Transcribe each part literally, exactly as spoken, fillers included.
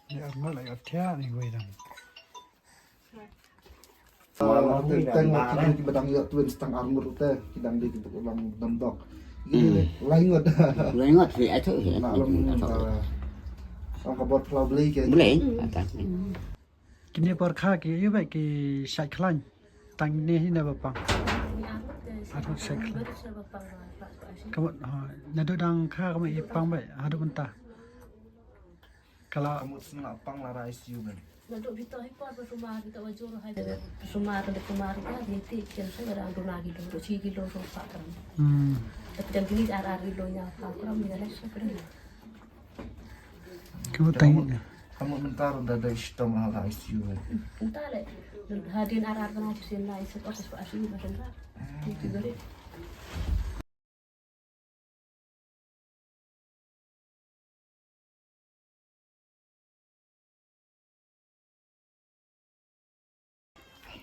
Ni arngut la ïoh thiah ni wei dang. Teng teng ki dang ki ba dang ïoh twins tang arngut te ki dang dei ki dang dam dok. Ki lai ngut. Lai ngut hi atu hi. Na lam ta. Ang ka bot plau blei ke. Blei. Ata. Kine por kha ki ïoh ba ki shait khlaiñ. Tang ne hi na ba pang. Arngut shait khlaiñ. Ka mut ha na du dang kha ka mut i pang ba ha du mynta. Kala ka mut sngap pang la rai siu ben. Na dok bito hi por ba sumar bito wa jor hai. Sumar ka sumar ka ni ti ken sa ba dang duna kilo, do chi kilo so sa kan. Hmm. Tapi dan kini ar ar kilo nya pa kram ni lek sa kram. Ka mut tang. Ka mut mentar da da shitom la rai siu ben. Entah le. Hadin ar ar kana chi sin lai sa ko sa siu ba sen ra. Itu gari.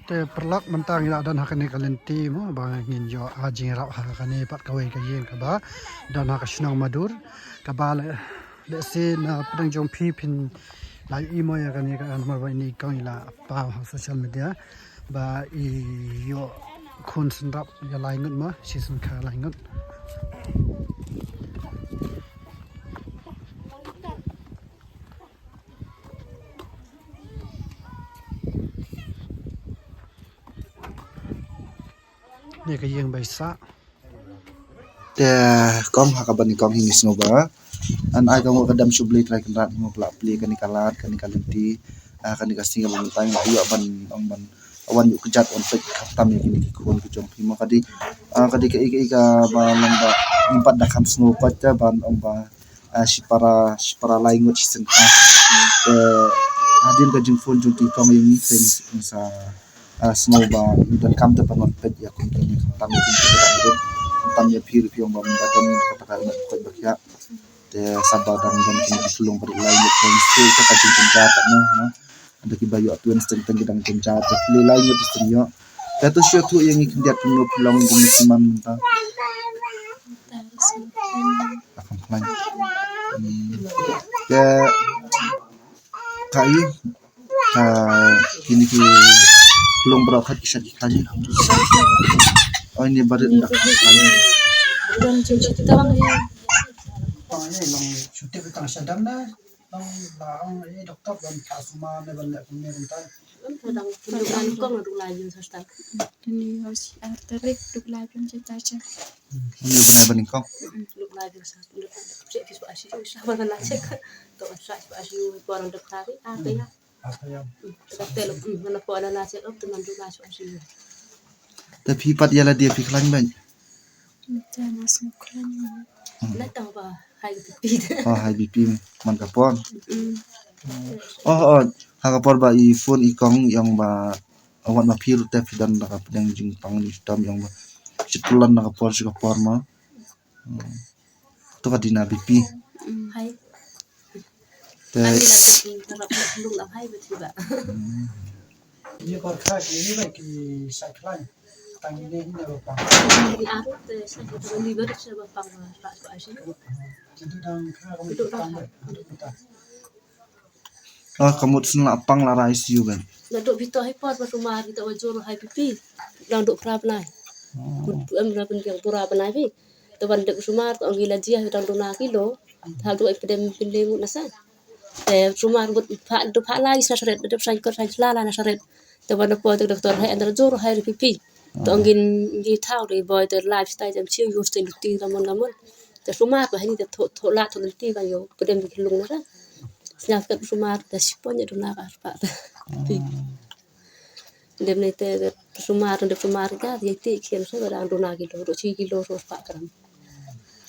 Te paralok mynta ngi la don ha kane ka lynti mo ba ngin ïoh, ah, jingïarap ha kane pat kawei ka ïing kaba don ha ka shnong Madur kaba leh, lehse na pdeng jong phi phin la ïohi mo ïa kane ka, namar ba ine i kong i la paw ha social media ba i ïoh khun synrap ïa lai ngut mo, shi syngkha lai ngut. Ni ka ïing ba i sah. Te kong ha kaba nyngkong hi ngi sngew ba an ai kong ka dam shu Blei Trai Kynrad hi mo ba la plie kane ka lad kane ka lynti, ah, kane ka sngi ba mynta ngi la ïoh ban ong ban wan ïuh kjat wan peit khamtam ïa kine ki khun ki jong phi mo ka dei, ah, ka dei kaei kaei kaba long ba ngim pat da kham sngew pat te ban ong ba ah, shipara, shipara lai ngut shi syngkha. Te hadien ka jingphone jong i kong ïa ngi te ngi sa, ah, sngew ba ngi donkam te ban wan peit ïa kum kine khamtam ïa kine ki dang rit. Khamtam ïa phi ruh phi ong ba mynta don kata ka rit ba koit ba khiah. Te sa ba dang don kine ki khyllung ba rit lai ngut te ngi shu kata jingkynja katno, no. Ada kiba ïoh twins teng teng ki dang kynja te phi lai ngut shi sien ïoh. Te to shu ïathuh ïa ngi khyndiat kumno phi long kum symman mynta. Akam khlaiñ. Hmm. Te ka i ka kine ki long bro khat ki sat ki khlaiñ. Oi ni barit dak khlaiñ. Oi ni long shuti ka kang sadam na. Long la ong i doktor ban ka suma ne ban leh kumne kumta. Dang pynduh la nyngkong la duk lai views hasta. Ni hos ar tarik duk lai views hasta cha. Ni duk lai ban nyngkong. Duk lai views hasta. Check ki spa shi sha ban la check. To sha spa shi por duk hari. Ah, ya. Apa ya? Ka tel mana po la check up teman duk lai spa shi. Te phi pat ïa lade phi khlaiñ bad. Mynta nga sngew khlaiñ. Hmm. Lada ba high B P. Oh, high B P man ka por. Mm. Oh, oh, ha ka por ba i phone i kong i ong ba wat ma phi ruh te phi don da ka pdeng jingpang jinghitom i ong ba. Shi kulan na ka por shi ka por ma. Hmm. To ka dei na B P. Mm. High. Te ani la beti, la beti, lung la hai beti ba. Hmm. Ni kor kha ki ni ba ki sa khlaiñ. Tang ni ni ba pang. Ni arut te sa ki ni ba sa ba pang ba ba asi. Itu dang kha ka mut pang ba. Itu ta. Ah, ka mut sngap pang la rai siu ben. Na dok bito hi por ba sumar bito wa jor hai pipi. Dang dok pra bnai. Hmm. Em ra pen yang pura bnai bi. Te ban dep sumar to ngi la jia dang duna kilo. Hal dua ipdem pin le ngut na sa. Te sumar ngut pha do pha lai sa sret dep sa kor sa la la na sret. Te ban po te doktor hai andar jor hai ri pipi. To ngin ngi thau ri boy te lifestyle jam chiu use te luti la mon la mon. Te sumar ba hani te tho tho la tho luti ba yo pdem ki lung na sa. Snya kat sumar te sipon ya duna ka pa. Pi. Dem ne te sumar, dem sumar ka, ye ti kien so ba dang duna kilo, do chi kilo so pa gram.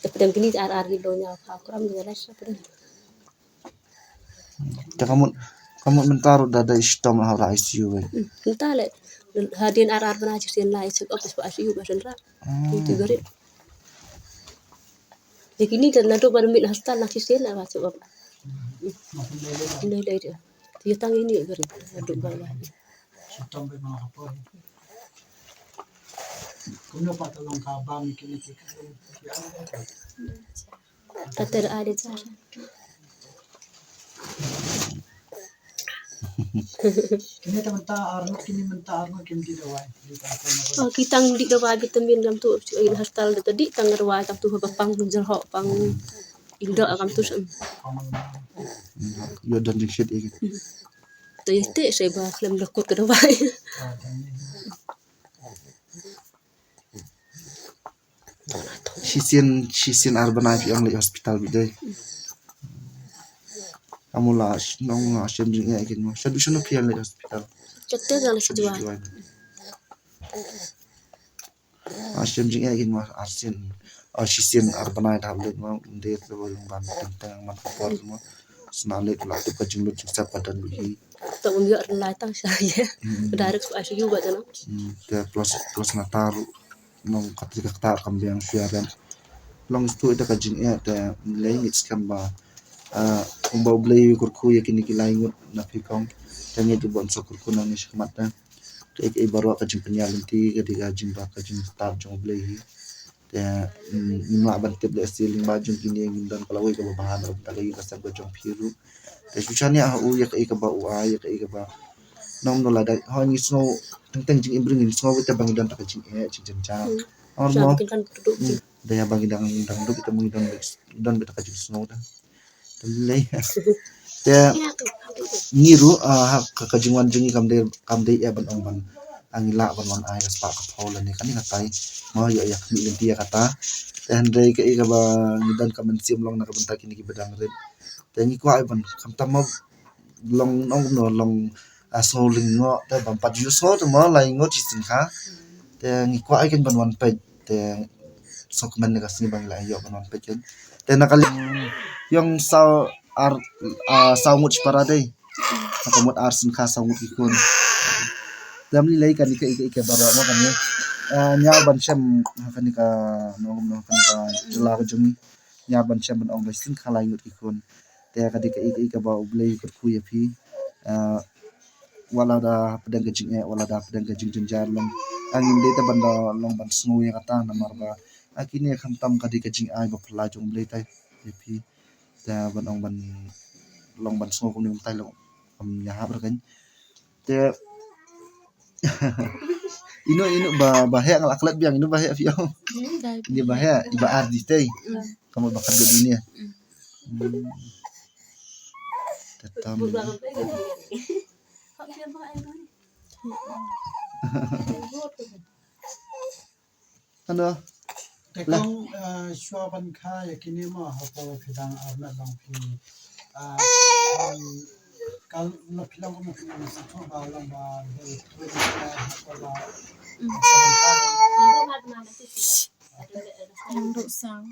Te pdem kini ar ar kilo nya pa gram ni la sa pdem. Te ka mut, ka mut mynta ruh da da i shitom ha I C U wei. Hmm, mynta le hadien ar ar bnai chi sien la i check up pa I C U ba sen ra. Hmm. Ti gari. Ye kini te naduh ba mit hospital na chi sien la ba check up. Nei lei dia. Ti tang ini gari naduh ba la. Kumno pat ka long ka bam kine ki. Ka ter ai de jar. Kine te mynta arngut, kine mynta arngut kim dih dawai. Oh, ki tang dih dawai vitamin kam tu, in hospital da dih tang dawai kam tu, ba pang jyrhoh pang inda kam tu sam. Yo dan jingshit iki. To ite sai ba khlem da kut ka dawai. Shisien, shisien ar bnai phi ong leit hospital beit dei. Amula nong na shem jingeh kin mo. Shadu shano phi ong leit hospital. Kete jang shu jua. A shem jingeh kin mo arsien. A shisien ar bnai da leit mo de lo ban teng teng man por mo. Sna leit la tu ka jinglut jingsep ka dan hi. To um yo lai tang sha ye. Direct shu I C U ba jana. Te plus plus na taru. Nong kata ka kata kam biang phi aren. Long stu ita ka jingeh te lei ngit skhem ba. Ah, kumba U Blei u kyrkhu ïa kine ki lai ngut na phi kong. Te ngit u bon sa kyrkhu na ngi shikmat te. Ka ek ei baroh ka jingpynïaid lynti ka dei ka jingba ka jingstad jong U Blei hi. Te ngim lah ban tip lehse lyngba jong kine ngim don ka lawei kaba bha na ka bynta ka ïing ka sem ka jong phi ruh. Te shu shaniah ha u ïa kaei kaba u ai ïa kaei kaba. Nong no lada ha ngi sngew teng teng jingim briew ngi sngew te ba ngi don ta ka jingeh jingjynjar. Ar mo. Da ïa ba ngi dang dang duk te ba ngi don don beit ta ka jingsngew da. Te lei. Te ngi ruh ha ka ka jingwan jong ngi kam dei kam dei ïa ban ong ban. Ngi lah ban wan ai ka spah ka phew lane kane katai. Mo ïa ïa khmih lynti ïa kata. Te hynrei kaei kaba ngi don ka mynsiem long na ka bynta kine kiba dang rit. Te ngi kwah ban khamtam mo long nong no long a sngew lyngngoh te bam pat ju sngew te mo lai ngut shisien kha. Te ngi kwah ken ban wan peit te sokmen ne ka sngi ba ngi la ïoh ban wan peit ken. Te na ka liang yong saw ar a saw ngut shipara dei. Na ka mut ar sien kha saw ngut ki khun. Te mli lei kane ka ika ika baroh mo kane. Ñiaw ban shem kane ka nong no kane ka jylla ka jong ngi. Ñiaw ban shem ban ong ba sien kha lai ngut ki khun. Te ka dei ka ika ika ba U Blei u kyrkhu ïa phi. Wat la da pdeng ka jingeh wat la da pdeng ka jingjynjar long. Ngim dei te ban da long ban sngew ïa kata namar ba kine khamtam ka dei ka jingai ba phylla jong U Blei tai ïa phi. Te ban ong ban long ban sngew kumne kumtai long kam ïa hap ra kan. Te ino ino ba ba heh nga la klet biang ino ba heh phi ong. Ni ba heh iba ar di tei. Kamu ba kadu di ni. Tetam. Ano? Te kong shuwa ban kha ïa kine mo hapoh phi dang arnat long phi. Kal lo phi long mo phi long sa tho ba long ba de tu ni ka hapoh ba. Nang duk sang.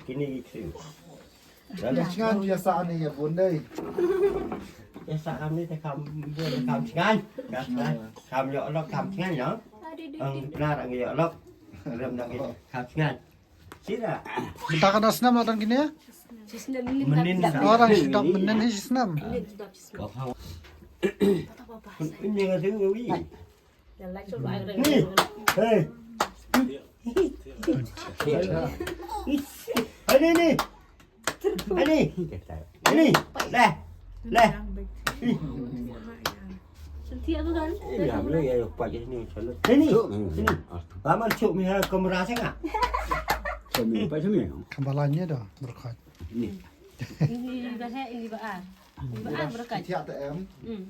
Kini ki kriu. Ïa sngewbha ïa sa ani ïa bun dei. Ïa sa ani te kam bun kam sngewbha. Kam sngewbha. Kam ïoh lok kam sngewbha ïa. Ang pnar ang ïoh lok. Rem dang ïa kam sngewbha. Sira. Ta ka da snam la tang kine? Mynnin. Orang sidok mynnin hi snam. Ini nga tu wi. Ni. Hei. Ani ni. Ani. Ani. Leh. Leh. Ni. Ni. Ni. Ba man chuk mi ha kamera sanga. Kamera ni dah berkat. Ini ba he ini ba a. Ini ba a berkat. Tiap tak em. Hmm.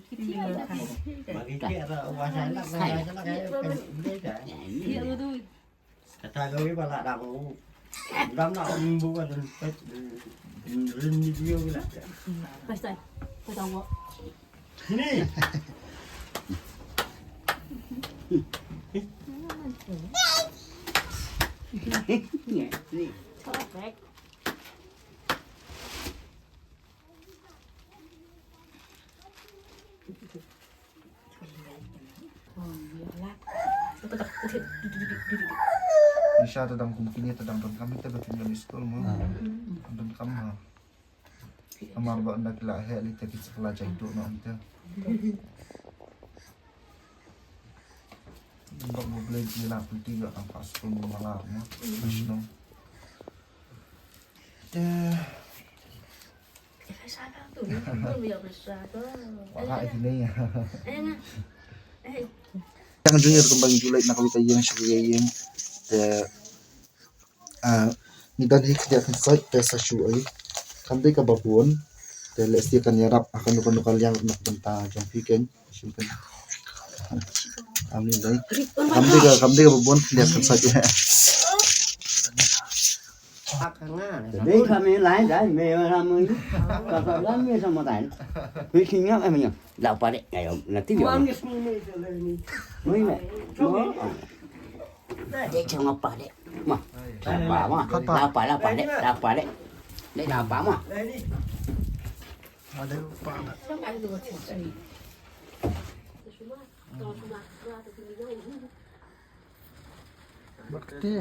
Bagi tiap tak wasa nak wasa nak. Tiap tu. Kata kau ni pala dah mau. Dah nak minggu kan pet. Rin ni dia pula. Pasal. Kau tahu. Sini. Ni. Perfect. Nisha ta dang kum kine ta dang donkam ita ba tin ïa skul mo. Donkam ha. Amar ba ynda ki la heh lei te ki sa la jai duh noh ita. Ba mo blei ki la pynti ïa tang pas pun mo mala mo. Mas no. Te. Wala ita ne. Tang junior kembang julai nak kita yang shu yang. Te. Ah, ngi don hi khyndiat khynsoit te sa shu ai. Kam dei kaba bun. Te lehse kan ïarap ha kano kano ka liang na ka bynta jong phi keiñ. Shu kan. Am ni dei. Kam dei ka, kam dei kaba bun khyndiat khynsoit ïa. Dei kami lai dai me ram ni. Ka ka lam me sama dai. Phi kingam em ni. Lau pare ayo nanti yo. Mui me. Dek sama pare. Ma. Lapa ma. Lapa lapa dek lapa dek. Dek lapa ma. Ada lupa ada. Bakti.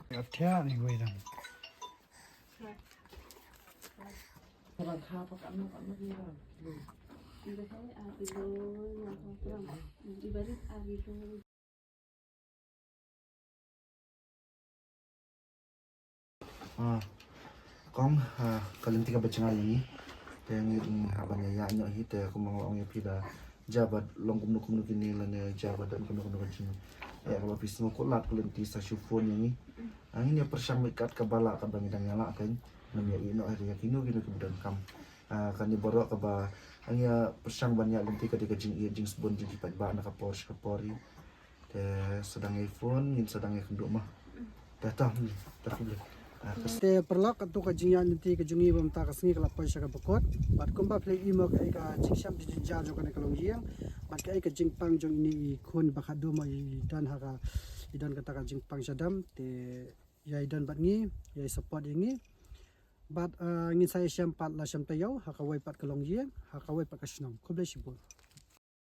Atia ni gue dang. Ah, kong, ah, ka lynti kaba jngai ïa ngi. Te ngi, mm, hap ban ïa ïa ñiew hi te kumba nga ong ïa phi da. Ja ba long kumno kumno kine lane ja ba don kumno kumno ka jing. Ïa kaba phi sngewkhuslai ka lynti sa shu phone ïa ngi. Ah, ngin ïa pyrshang beit kat kaba lah kat ba ngi dang ïa lah kan. Ngin ïa ïeh noh ïa kino kino kiba donkam. Ah, kane baroh kaba ngi ïa pyrshang ban ïa lynti ka dei ka jingïeit jingsbun jong ki paidbah na ka por sha ka por hi. Te sa dang ïa phone, ngin sa dang ïa kynduh ma. Te to, hmm, te khublei. Ah, ka Te paralok, kato ka jingïaid lynti ka jong ngi ba mynta ka sngi ka la poi sha kaba kut. Bad kumba phi la ïohi mo kaei ka jingshem jingjynjar jong kane ka longïing. Bad kaei ka jingpang jong ine i khun ba khatduh mo i don ha ka, i don kata ka jingpang shadem. Te ïa i don bad ngi, ïa i support ïa ngi. Bad, ah, ngin sa ïashem pat la shem taïew ha kawei pat ka longïing, ha kawei pat ka shnong. Khublei shibun.